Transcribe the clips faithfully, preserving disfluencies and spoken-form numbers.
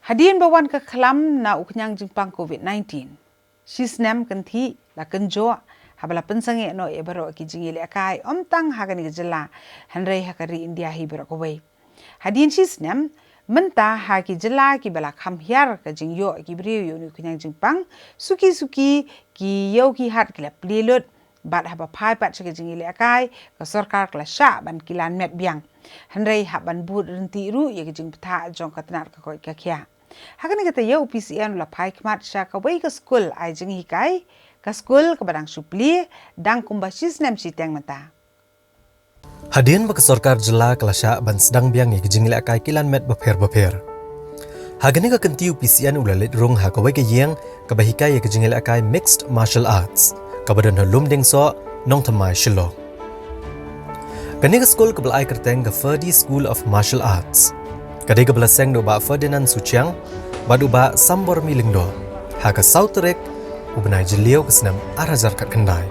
Hadien ba wan ka khlam na u khñiang jingpang covid nineteen, shisnem kynthih la kynjoh haba la pynsangeh noh ïa baroh ki jingïalehkai, ym tang ha kane ka jylla hynrei ha ka ri India hi baroh kawei. Hadien shisnem, mynta ha ki jylla kiba la kham hiar ka jingïoh ki briew ïa une u khñiang jingpang, suki suki ki ïew ki hat ki la plie lut. Bad haba phai pat sha ka jingïalehkai, ka sorkar ka la shah ban kilan met biang. Hynrei hap ban bud ryntih ruh ïa ka jingbthah jong ka tnat ka koit ka khiah. Ha kane ka taïew u P C N u la phai khmat sha kawei ka skul ai jinghikai, ka skul kaba dang shu plie, dang kumba shisnem shiteng mynta. Hadien ba ka sorkar jylla ka la shah ban sdang biang ïa ki jingïalehkai kilan met bapher bapher, ha kane ka kynti u P C N u la leit rung ha kawei ka ïing kaba hikai ïa ki jingïalehkai Mixed Martial Arts, kaba don ha Lumdiengsoh, Nongthymmai, Shillong. Kane ka skul kaba la ai kyrteng ka Ferdi School of Martial Arts, ka dei kaba la seng da u Bah Ferdinand Suchiang bad u Bah Sambormi Lyngdoh, ha ka saw tarik u bnai Jylliew ka snem ar hajar khatkhyndai,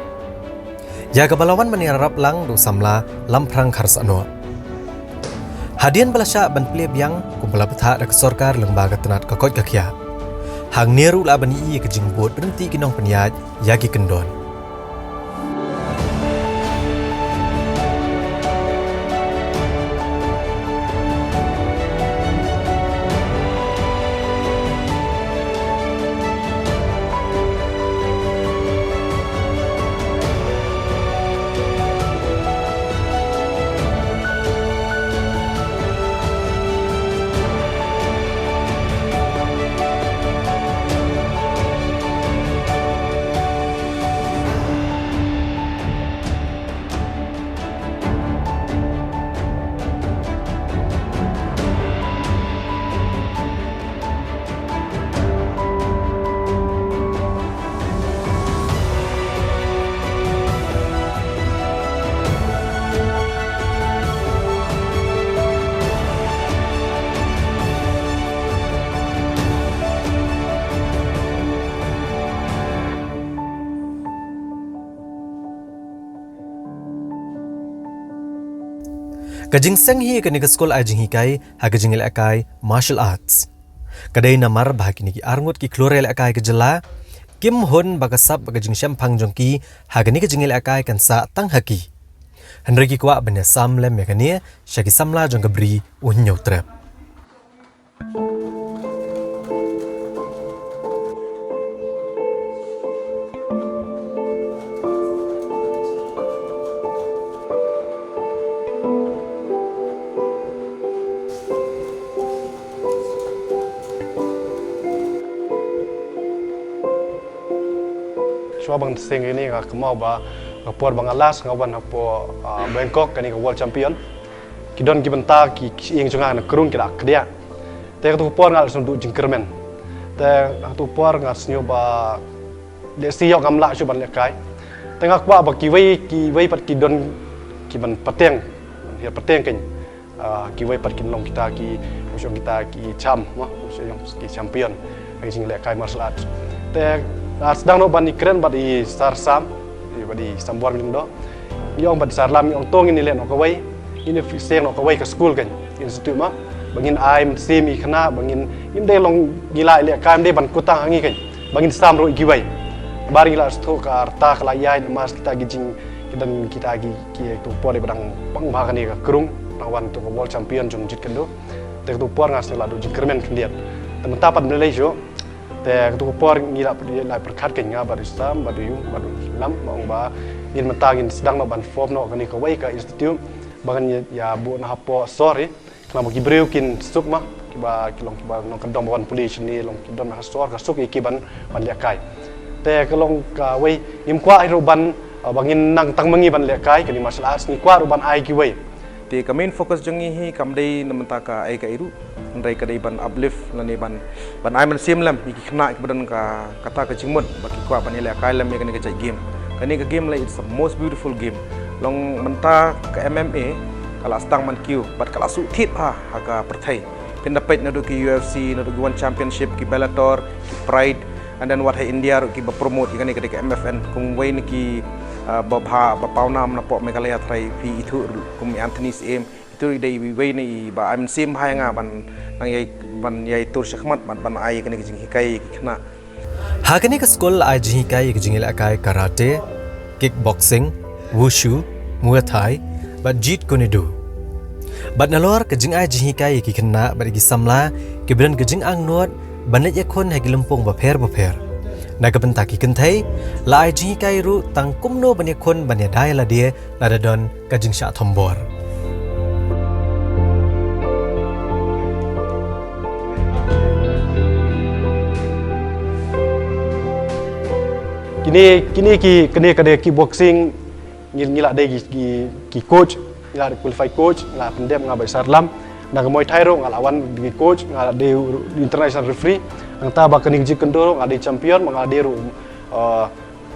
ïa kaba la wan ban ïarap lang da u samla Lamphrang Kharsahnoh. Hadien ba la shah ban plie biang kumba la bthah da ka sorkar lyngba ka tnat ka koit ka khiah, hangne ruh la ban ïohi ïa ka jingbud ryntih ki nongpynïaid ïa ki kyndon. Ka jingseng hi kane ka skul ai jinghikai ha ka jingïalehkai martial arts, ka dei namar ba ha kine ki arngut ki khlur ïalehkai ka jylla kim hun ba ka sap ba ka jingshemphang jong ki ha kane ka jingïalehkai kan sah tang ha ki. Hynrei ki kwah ban ïa sam lem ïa kane sha ki samla jong ka bri u Hynñiewtrep. Shuwa ban seng ïa kane nga kynmaw ba ka por ba nga last nga wan hapoh, ah, Bangkok, kane ka World Champion. Ki don ki bynta ki, ki ïing jong nga na krung ki la kdiah. Te kato ka por nga la sngewdon jingkyrmen. Te kato ka por nga sngew ba lehse ïoh ngam lah shuh ban lehkai. Te nga kwah ba kiwei, kiwei pat ki don ki ban pateng, ban hiar pateng kein. Ah, kiwei pat kin long kita ki, u shong kita ki champ, mo, u shong ki champion ha ki jinglehkai martial arts. Te, ah, sdang noh ban ïakren bad i Sar Sam, i bad i Sambor Lyngdoh. Ngi ong bad Sar Lam, ngi ong to ngin ïaleh noh kawei, ngin ïa seng noh kawei ka skul kein, institute, mo. Ba ngin ai mynsiem ïa ki khynnah, ba ngin, ngim dei long ngi la ïalehkai ym dei ban kut tang ha ngi kein, ba ngin sam ruh ïa kiwei. Ba ngi la sngewthuh ka rta ka la ïaid namar kita ki jing, ki don kita ki, ki, kato ka por ba dang pang bha kane ka krung, dang wan kato ka World Champion jong jiu jitsu. Te kato ka por nga sngew la don jingkyrmen khyndiat. Te mynta pat ym lei shuh. Te kato ka por ngi la, la pyrkhat kein nga bad i Sam bad i Ïung bad i Lam, ba ong ba ngin mynta ngin sdang noh ban form noh kane kawei ka institute ba ngan ïa, ïa buh na hapoh sor hi. Khnang ba ki briew kin suk, mo, kiba, ki long kiba nongkyndong ba wan pule shane, long ki don ha sor ka suk ïa ki ban, ban lehkai. Te ka long kawei, ngim kwah hi ruh ban, ah, ba ngin nang tang ma ngi ban lehkai kane martial arts, ngi kwah ruh ban ai kiwei. Te ka main focus jong ngi hi kam dei na bynta kaei kaei ruh, hynrei ka dei ban uplift lane ban, ban ai mynsiem lem ïa ki khynnah kiba don ka, kata ka jingmut ba ki kwah ban ïalehkai lem ïa kane ka jait game. Kane ka game lei, it's the most beautiful game. Long mynta ka M M A ka la sdang ban kiew bad ka la shu thied bha ha ka pyrthei. Phin da peit naduh ki U F C, naduh ki One Championship, ki Bellator, ki Pride, and then wat ha India ruh kiba promote ïa kane ka dei ka M F N, kum uwei na ki, ah, ba bha, ba pawnam napoh Meghalaya tharai, phi ithuh ruh kum i Anthony Syiem, itu i dei iwei na i ba ai mynsiem bha ïa nga ban nang ïai Ban ïai tur shakhmat bad ban ai kane ka jinghikai ïa ki khynnah. Ha kane ka skul la ai jinghikai ïa ka jingïalehkai karate, kickboxing, wushu, muay thai, bad jeet kune do. Bad nalor ka jingai jinghikai ïa ki khynnah bad ïa ki samla kiba don ka jingangnud ban leit ïakhun ha ki lympung bapher bapher. Na ka bynta ki kynthei la ai jinghikai ruh tang kumno ban ïakhun ban ïada ïa lade lada don ka jingshah thombor. Kine, kine ki, kine ka dei kickboxing, ngi, ngi la dei ki, ki, ki coach, ngi la dei qualified coach, ngi la pyndep nga bad i Sarlam. Na ka Muay Thai ruh nga la wan ki coach, nga la dei international referee. Nangta ba kane ka jingkynduh ruh nga dei champion, ba nga la dei ruh, uh,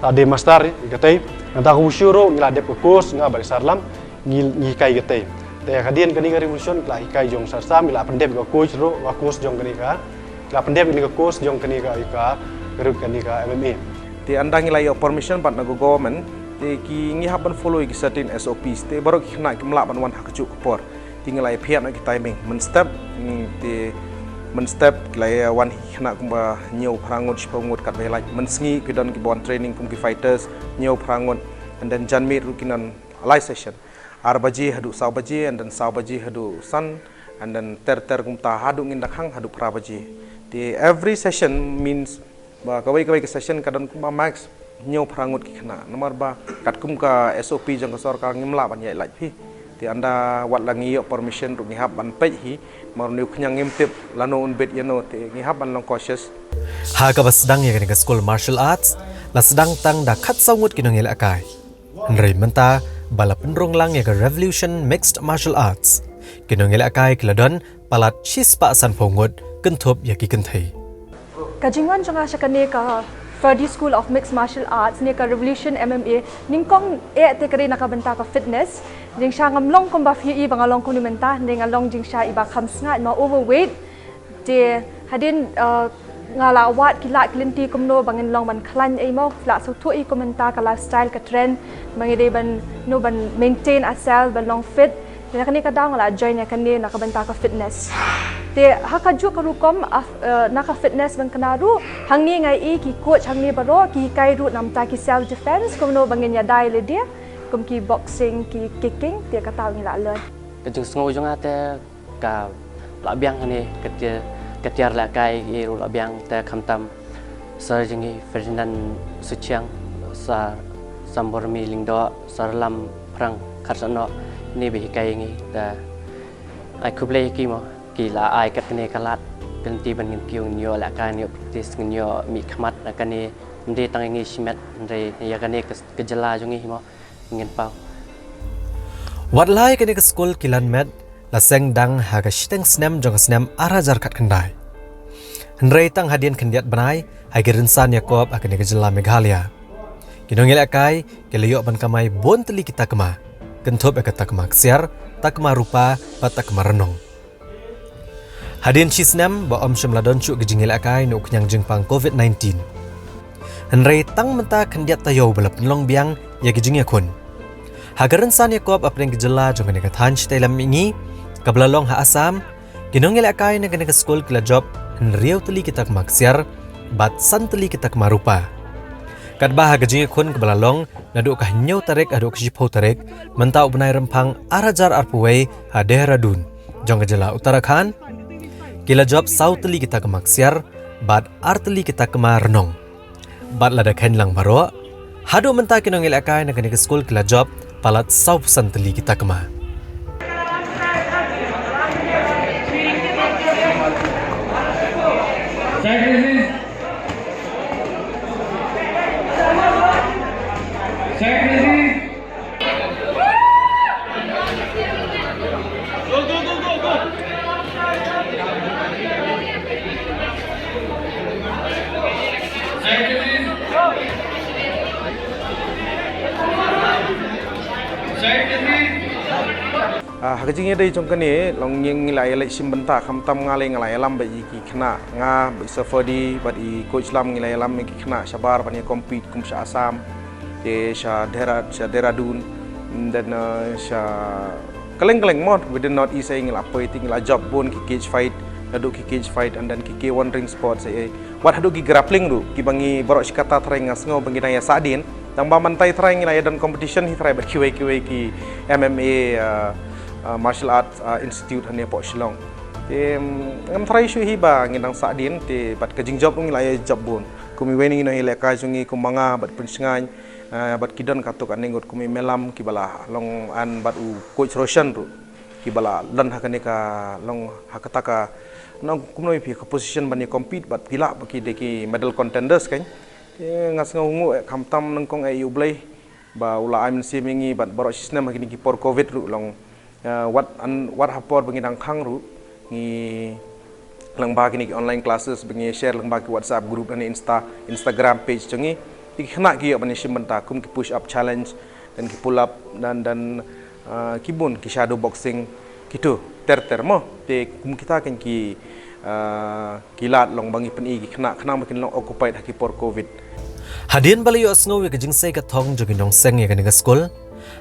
la dei master ïa katei. Nangta ka wushu ruh ngi la dep ka coach nga bad i Sarlam, ngi, ngi hikai katei. Te hadien kane ka revolution la hikai jong Sarsam, ngi la pyndep ka coach ruh, ka coach jong kane ka, ngi la pyndep kane ka coach jong kane ka, ka, ka ruh kane ka M M A. Te ynda ngi la ïoh permission bad na ka government, te ki ngi hap ban follow ïa ki certain S O Ps. Te baroh ki khynnah kim lah ban wan ha kajuh ka por. Te ngi la ïa phiah noh ki timing. Mynstep, mm, te mynstep ki la ïa wan hi ki khynnah kumba hynñiew phra ngut, shiphew ngut katba ïa lait. Mynsngi ki don kiba wan training kum ki fighters, hynñiew phra ngut. And then janmiet ruh ki don lai session. Ar baje haduh saw baje, and then saw baje haduh san, and then ter ter kumta haduh ngin da khang haduh phra baje. Te every session means ba kawei kawei ka session ka don kumba max hynñiew phra ngut ki khynnah. Namar ba katkum ka S O P jong ka sorkar ngim lah ban ïaid lait phi. Te ynda wat la ngi ïoh permission ruh ngi hap ban peit hi. Namar une u khñiang ngim tip lano un bit ïano, te ngi hap ban long cautious. Ha kaba sdang ïa kane ka skul martial arts la sdang tang da khatsaw ngut ki nongïalehkai. Hynrei mynta ba la pynrung lang ïa ka Revolution Mixed Martial Arts, ki nongïalehkai ki la don palat shispah sanphew ngut kynthup ïa ki kynthei. Ka jingwan jong nga sha kane ka Freddy School of Mixed Martial Arts ne ka Revolution M M A nyngkong eh te ka dei na ka bynta ka fitness. Jingshisha ngam long kumba phi ïohi ba nga long kumne mynta, hynrei nga long jingshisha iba kham sngaid, ma overweight. Te hadien, uh, nga la wad ki lad ki lynti kumno ba ngin long ban khlaiñ ei mo, la sngewthuh hi kum mynta ka lifestyle ka trend ba ngi dei ban, no, ban maintain ourselves, ban long fit. Te na kane ka daw nga la join ïa kane na ka bynta ka fitness. Te ha kajuh ka rukom, uh, na ka fitness bad kane ruh hangne nga ïohi ki coach hangne baroh ki hikai ruh na bynta ki self defense, kumno ba ngin ïada ïa lade, kum ki boxing, ki kicking, te kata ngi la learn. Ka jingsngew jong nga te ka la biang hangne, ka tiar, ka tiar lehkai ruh la biang, te khamtam sir jong ngi Ferdinand Suchiang, sir Sambormi Lyngdoh, sir Lam Phrang Kharsahnok, ne ba hikai ngi, te ai khublei ki mo, ki la ai kat kane ka lad, ka lynti ban ngin kiew, ngin ïoh lehkai, ngin ïoh practice, ngin ïoh mih khmat na kane, ym dei tang ngi shimet, hynrei ïa kane ka, ka jylla jong ngi mo. Ngin paw. Wat la ïa kane ka skul ki la met, la seng dang ha ka shiteng snem jong ka snem ar hajar khatkhyndai. Hynrei tang hadien khyndiat bnai ha ki rynsan ïakob ha kane ka jylla Meghalaya, ki nongïalehkai ki la ïoh ban kamai bun tylli ki takma, kynthup ïa ka takma ksiar, takma rupa bad takma rnong. Hadien shi snem ba ym shym la don shuh ka jingïalehkai na u khñiang jingpang covid nineteen. Hynrei tang mynta khyndiat taïew ba la pynlong biang ïa ka jingïakhun. Ha ka rynsan ïakob hapdeng ka jylla jong kane ka thaiñ shatei lam mihngi kaba la long ha Assam, ki nongïalehkai na kane ka skul ki la jop hynriew tylli ki takma ksiar bad san tylli ki takma rupa. Katba ha ka jingïakhun kaba la long naduh ka hynñiew tarik haduh ka shiphew tarik mynta u bnai Rymphang ar hajar arphew wei ha Dehradun jong ka jylla Uttarakhand, ki la jop saw tylli ki takma ksiar bad ar tylli ki takma rnong. Bad lada kheiñ lang baroh, haduh mynta ki nongïalehkai na kane ka skul ki la jop palat sawphew san tylli ki takma. Ah, ha ka jingïadei jong kane, long ngi, ngi la ïaleit shim bynta, khamtam nga lei nga la ïalam bad ïa ki khynnah, nga bad i Sir Ferdy bad i Coach Lam ngi la ïalam ïa ki khynnah shabar ban ïa compete kum sha Assam, te sha Dehra-, sha Dehradun, and then, uh, sha kylleng kylleng mo within North East, ngi la poi te ngi la jop bun ki cage fight, Haduh ki cage fight and then ki K one ring sports, eh, eh. Wat haduh ki grappling ruh, kiba ngi baroh shi katta tharai nga sngew ba ngi dang ïa sahdien. Tang ba mynta tharai ngi la ïa don competition hi tharai bad kiwei kiwei ki M M A, uh, uh, martial arts, uh, institute hangne hapoh Shillong. Te, mm, ngam tharai shuh hi ba ngi dang sahdien, te bad ka jingjop ruh ngi la ïa jop bun. Kum iwei na ngi nongïalehkai jong ngi kum ma nga bad Prince Shngain, uh, bad ki don katto katne ngut kum i Melam kiba la long, and bad u coach Roshan ruh. Kiba la don ha kane ka long ha kata ka nong kumno ïa phi ka position ban ïa compete bad phi lah ba ki dei ki medal contenders kan. Te nga sngew nguh eh khamtam nyngkong eh ïa U Blei ba u la ai mynsiem ïa ngi bad baroh shi snem ha kine ki por covid ruh long, eh, wat an, wat ha por ba ngi dang khang ruh ngi lyngba kine ki online classes ba ngi share lyngba ki WhatsApp group ne Insta, Instagram page jong ngi. Te ki khynnah ki ïoh ban ïa shim bynta kum ki push up challenge, dan ki pull up, dan, dan, ah, ki bun ki shadow boxing, kito ter ter mo. Te kum kita kan ki, ah, ki lad long ba ngi pyni ki khynnah khnang ba kin long occupied ha ki por covid. Hadien ba la ïohsngew ïa ka jingsei ka thong jong ki nongseng ïa kane ka skul,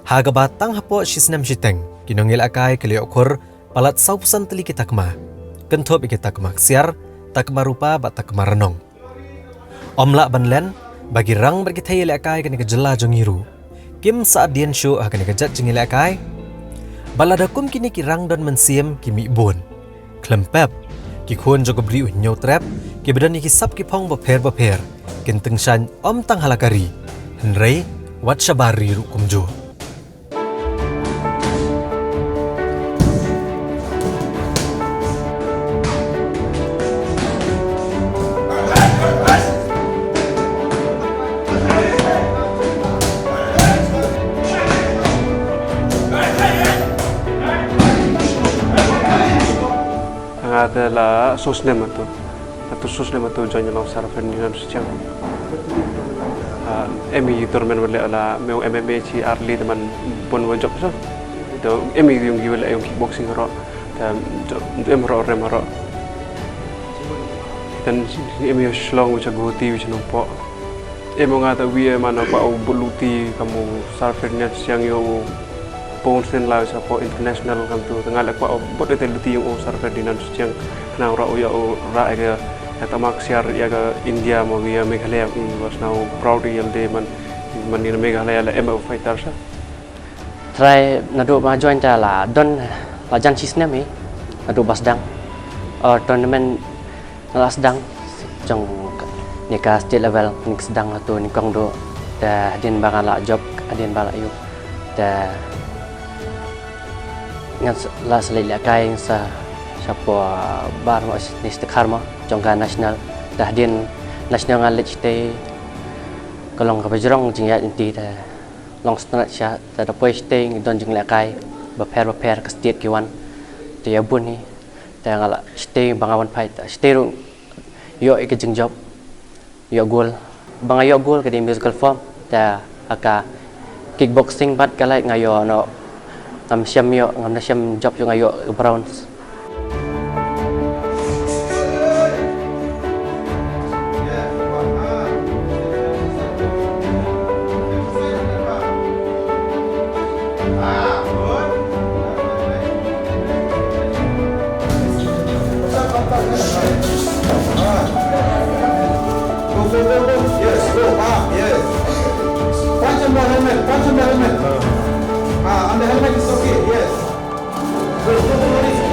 ha kaba tang hapoh shi snem shiteng ki nongïalehkai ki la ïoh khur palat sawphew san tylli ki takma, kynthup ïa ki takma ksiar, takma rupa bad takma rnong. Ym lah ban len ba ki rang bad ki thei ïalehkai kane ka jylla jong ngi ruh kim sahdien shuh ha kane ka jait jingïalehkai. Bad lada kum kine ki rang don mynsiem ki mih bun, khlem pep ki khun jong ka Bri U Hynñiewtrep kiba don ïa ki sap ki phong bapher bapher kin tyngshaiñ ym tang ha la ka ri, hynrei wat shabar ri ruh kumjuh. Nga te la snem hato. Hato snem hato join ïa long Sir Ferdinand Schiang. Ah, em ïa tournament ba leh la me M M A chi ar li te man bun wa jop sa. To em ïa yung ïa leh yung kickboxing ro. Te em ro rem ro. Te em ïa Shillong wa cha Guwahati wa cha Nongpoh. Em nga ta wi e man kwah u bud luti kam u Sir Ferdinand Schiang ïa u pon sen la sa po international kam tu. Te nga leh kwah u bud te luti ïa u Sir Ferdinand Schiang. Khnang ruh u ïa u rah ïa ka tama ksiar ïa ka India mo ïa Meghalaya, u was now proud ïa lade man, man ïa Meghalaya la em u fighter sa. Trai naduh ba join ta la don la jan shi snem hi. Naduh ba sdang, uh, tournament nga la sdang jong ka, ne ka state level, ne ka sdang la tu nyngkong duh. Te hadien ba nga la jop, hadien ba la ïuh, te nga s-, la sa leit lehkai sa shapoh bar mo, ne Stkhar mo, jong ka national. Te hadien national nga leit shatei, ka long kaba jrong jingïaid lynti, te long sngewtynnat sha, te da poi shatei ngi don jinglehkai bapher bapher ka state ki wan. Te ïa bun hi. Te nga la shatei ba nga wan fight, shatei ruh ïoh ïa ka jingjop, ïoh gold. Ba nga ïoh gold ka dei musical form, te ha ka kickboxing bad ka light nga ïoh noh, ngam shem ïoh, ngam da shem jop ïoh, nga ïoh bronze. Go, go, go, go. Yes, go. Ah, yes. Punch on the helmet. Punch on the helmet. Ah, on the helmet is okay. Yes. Go, go, go, Maurice.